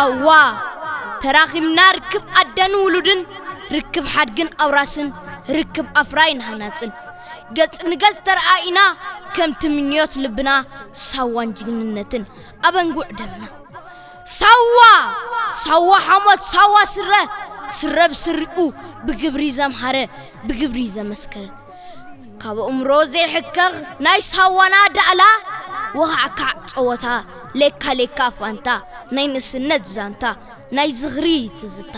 ኣዋ ተራኺብና ርክብ ኣደን ውሉድን፣ ርክብ ሓድግን ኣውራስን፣ ርክብ ኣፍራይን ሃናጽን፣ ገጽ ንገጽ ተረኣኢና ከም ትምንዮት ልብና፣ ሳዋን ጅግንነትን ኣበንጉዕ ደምና። ሳዋ ሳዋ ሓሞት ሳዋ ስረ፣ ስረ ብስሪኡ ብግብሪ ዘምሃረ፣ ብግብሪ ዘመስከረ፣ ካብ ኣእምሮ ዘይሕከኽ ናይ ሳዋና ዳእላ፣ ወኻዕካዕ ጸወታ፣ ሌካ ሌካ ፋንታ፣ ናይ ንእስነት ዛንታ፣ ናይ ዝኽሪ ትዝታ።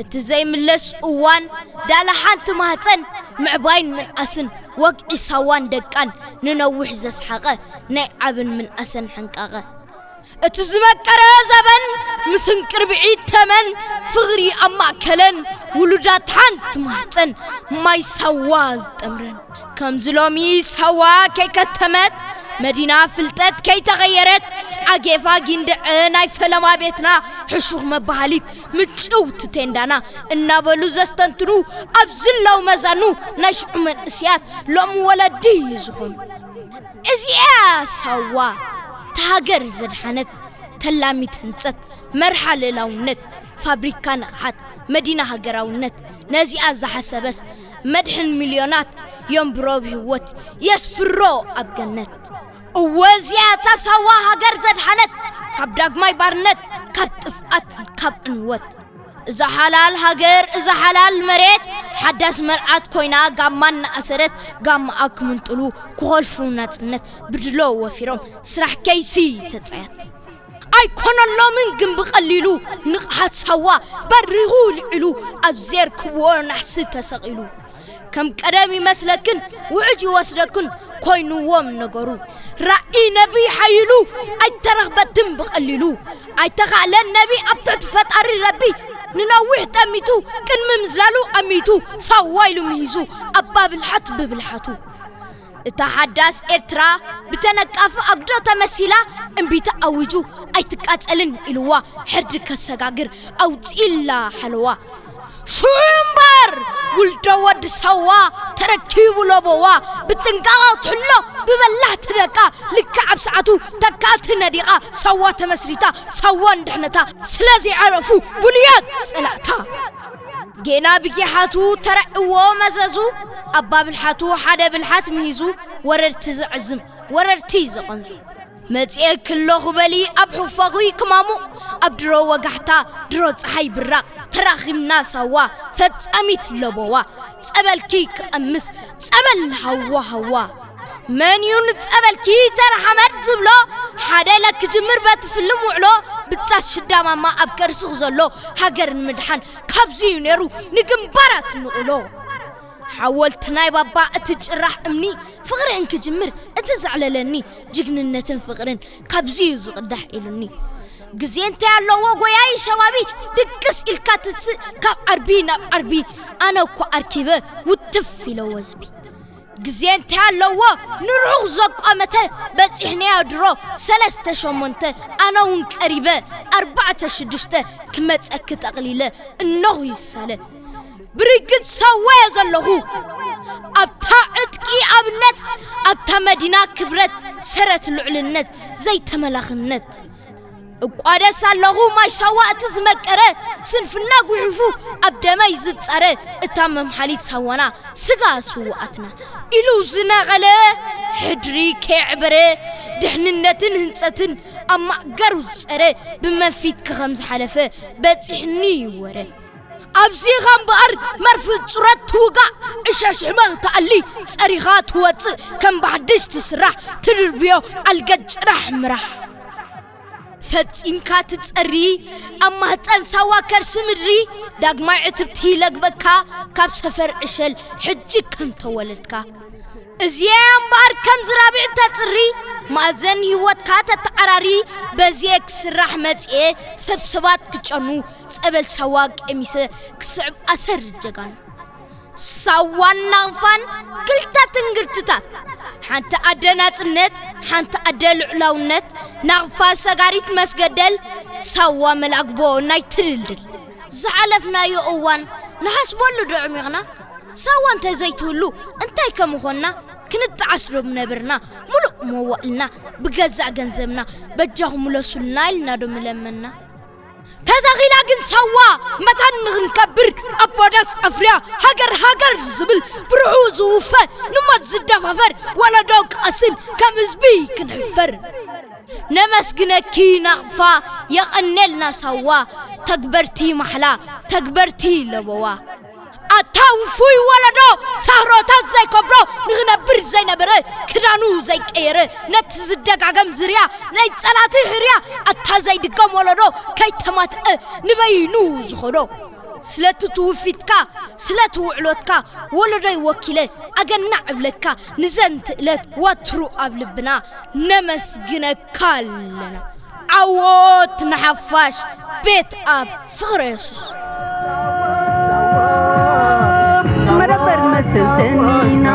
እቲ ዘይምለስ እዋን ዳላ ሓንቲ ማህፀን፣ ምዕባይን ምንኣስን፣ ወግዒ ሳዋን ደቃን፣ ንነዊሕ ዘስሓቐ ናይ ዓብን ምንኣሰን ሕንቃቐ። እቲ ዝመቀረ ዘበን ምስ እንቅርብዒት ተመን፣ ፍቕሪ ኣብ ማእከለን ውሉዳት ሓንቲ ማህፀን፣ ማይ ሳዋ ዝጠምረን። ከምዚ ሎሚ ሳዋ ከይከተመት፣ መዲና ፍልጠት ከይተቐየረት፣ ዓጌፋ ጊንድዐ ናይ ፈለማ ቤትና፣ ሕሹኽ መባሃሊት ምጭውቲ ቴንዳና እናበሉ ዘስተንትኑ ኣብዚ ኣለዉ መዛኑ፣ ናይ ሽዑ መንእስያት ሎሚ ወለዲ እዩ ዝኾኑ። እዚኣ ሳዋ፣ ተሃገር ዘድሓነት፣ ተላሚት ህንጸት፣ መርሓ ልእላውነት፣ ፋብሪካ ንቕሓት፣ መዲና ሃገራውነት፣ ነዚኣ ዝሓሰበስ፣ መድሕን ሚልዮናት፣ የንብሮ ብህይወት፣ የስፍሮ ኣብ ገነት። እወ እዚኣ እታ ሳዋ ሃገር ዘድሓነት፣ ካብ ዳግማይ ባርነት፣ ካብ ጥፍኣት፣ ካብ ዕንወት። እዛ ሓላል ሃገር፣ እዛ ሓላል መሬት፣ ሓዳስ መርዓት ኮይና ጋማ እናኣሰረት፣ ጋማኣ ክምንጥሉ፣ ክኾልፉ ናጽነት ብድሎ ወፊሮም፣ ስራሕ ከይሲ ተጻያት። ኣይኮነሎምን ግን ብቐሊሉ፣ ንቕሓት ሳዋ በሪኹ ልዒሉ፣ ኣብ ዘየርክብዎ ናሕሲ ተሰቒሉ። ከም ቀደም ይመስለክን፣ ውዕጅ ይወስደክን ኮይንዎም ነገሩ። ራኢ ነቢ ሓይሉ ኣይተረኽበትን ብቐሊሉ። ኣይተኻእለን ነቢ ኣብ ትሕቲ ፈጣሪ ረቢ። ንነዊሕ ጠሚቱ፣ ቅድሚ ምዝላሉ ኣሚቱ፣ ሳዋ ኢሉ ምሂዙ፣ ኣባ ብልሓት ብብልሓቱ። እታ ሓዳስ ኤርትራ ብተነቃፊ ኣጉዶ ተመሲላ፣ እምቢታ ኣዊጁ፣ ኣይትቃጸልን ኢልዋ፣ ሕርዲ ከሰጋግር ኣውጺእላ ሓለዋ። ሽዑ እምበር ውልዶ ወዲ ሳዋ ተረኪቡ ለበዋ፣ ብጥንቃቐ ትሕሎ ብበላሕቲ ደቃ፣ ልክዕ ኣብ ሰዓቱ ተካእቲ ነዲቓ፣ ሳዋ ተመስሪታ፣ ሳዋ እንድሕነታ፣ ስለዚ ዓረፉ ብሉያት ጸላእታ። ጌና ብጊሓቱ ተራእዎ መዘዙ፣ ኣባ ብልሓቱ ሓደ ብልሓት ምሂዙ፣ ወረርቲ ዝዕዝም፣ ወረርቲ ዘቐንዙ። መጽኤ ክለኹ በሊ ኣብ ሕፋኹ ይክማሙ፣ ኣብ ድሮ ወጋሕታ፣ ድሮ ጸሓይ ብራቕ፣ ተራኺብና ሳዋ፣ ፈጻሚት ለበዋ፣ ጸበልኪ ክቐምስ፣ ጸበል ሃዋ ሃዋ። መን እዩ ንጸበልኪ ተራ ሓመድ ዝብሎ? ሓደ ኢለ ክጅምር በቲ ፍልም ውዕሎ፣ ብጣስ ሽዳ ማማ ኣብ ከርስኽ ዘሎ፣ ሃገር ንምድሓን ካብዚ እዩ ነይሩ ንግንባራት ንቕሎ። ሓወልቲ ናይ ባባ እቲ ጭራሕ እምኒ፣ ፍቕሪ እንክጅምር እቲ ዘዕለለኒ፣ ጅግንነትን ፍቕርን ካብዚ እዩ ዝቕዳሕ ኢሉኒ። ግዜ እንታይ ኣለዎ ጎያይ ሸባቢ፣ ድቅስ ኢልካ ትስእ ካብ ዓርቢ ናብ ዓርቢ፣ ኣነ እኮ ኣርኪበ ውትፍ ኢለ ወዝቢ። ግዜ እንታይ ኣለዎ ንርሑቕ ዘቋመተ፣ በጺሕናዮ ድሮ ሰለስተ ሸሞንተ፣ ኣነ እውን ቀሪበ ኣርባዕተ ሽዱሽተ፣ ክመጸኪ ጠቕሊለ እነኹ ይሳለ። ብርግጽ ሳዋየ ዘለኹ ኣብታ ዕጥቂ ኣብነት፣ ኣብታ መዲና ክብረት፣ ሰረት ልዑልነት ዘይተመላኽነት። እቋደስ ኣለኹ ማይ ሳዋ እቲ ዝመቀረ፣ ስንፍና ጉሒፉ ኣብ ደመይ ዝጻረ፣ እታ መምሓሊት ሳዋና ስጋ ስውኣትና ኢሉ ዝነቐለ፣ ሕድሪ ከየዕበረ፣ ድሕንነትን ህንጸትን ኣብ ማእገሩ ዝጸረ፣ ብመንፊትኪ ከም ዝሓለፈ በጺሕኒ እዩ ወረ። ኣብዚኻ እምበኣር መርፍእ ጹረት ትውጋእ፣ ዕሻሽሕመ ክትኣሊ ጸሪኻ ትወጽእ፣ ከም ብሓድሽ ትስራሕ ትድርብዮ ኣልገድ ጭራሕ ምራሕ። ፈጺምካ ትጸሪ ኣብ ማህጸን ሳዋ ከርሲ ምድሪ፣ ዳግማይ ዕትብቲ ይለግበካ ካብ ሰፈር ዕሸል ሕጂ ከም ተወለድካ። እዚኣ እምበኣር ከም ዝራብዕ ተጽሪ፣ ማእዘን ህይወትካ ተተዓራሪ፣ በዚኤ ክስራሕ መጽኤ ሰብ ሰባት ክጨኑ፣ ጸበል ሳዋ ቀሚሰ ክስዕብ ኣሰር ጀጋኑ። ሳዋን ናቕፋን ክልተ ትንግርትታት፣ ሓንቲ ኣደ ናጽነት፣ ሓንቲ ኣደ ልዑላውነት፣ ናቕፋ ሰጋሪት መስገደል፣ ሳዋ መላግቦ ናይ ትልልድል። ዝሓለፍናዮ እዋን ንሓስበሉ ዶ ዕሚቕና? ሳዋ እንተ ዘይትህሉ እንታይ ከምኾንና? ክንጠዓስ ዶ ምነበርና? ሙሉእ መዋእልና ብገዛእ ገንዘብና በጃኹም ምለሱልና ኢልና ዶ ምለመንና? ተተኺላ ግን ሳዋ መታን ንኽንከብር ኣቦዳስ ኣፍርያ ሃገር ሃገር ዝብል ብርሑ ዝውፈ ንሞት ዝደፋፈር ወለዶ ክቐስን ከም ህዝቢ ክንሕፈር። ነመስግነኪ ናቕፋ የቐኔልና ሳዋ ተግበርቲ ማሕላ ተግበርቲ ለበዋ። ኣታ ውፉይ ወለዶ ሳህሮታት ዘይከብሮ ንኽነብር ዘይነበረ ክዳኑ ዘይቀየረ ነቲ ዝደጋገም ዝርያ ናይ ጸላቲ ሕርያ ኣታ ዘይድገም ወለዶ ከይተማትአ ንበይኑ ዝኾዶ ስለቲ ትውፊትካ ስለቲ ውዕሎትካ ወለዶይ ወኪለ ኣገናዕ እብለካ ንዘንቲ እለት ወትሩ ኣብ ልብና ነመስግነካ ኣለና። ዓወት ንሓፋሽ ቤት ኣብ ፍቕሪ የሱስ። መደበር መስል ተኒና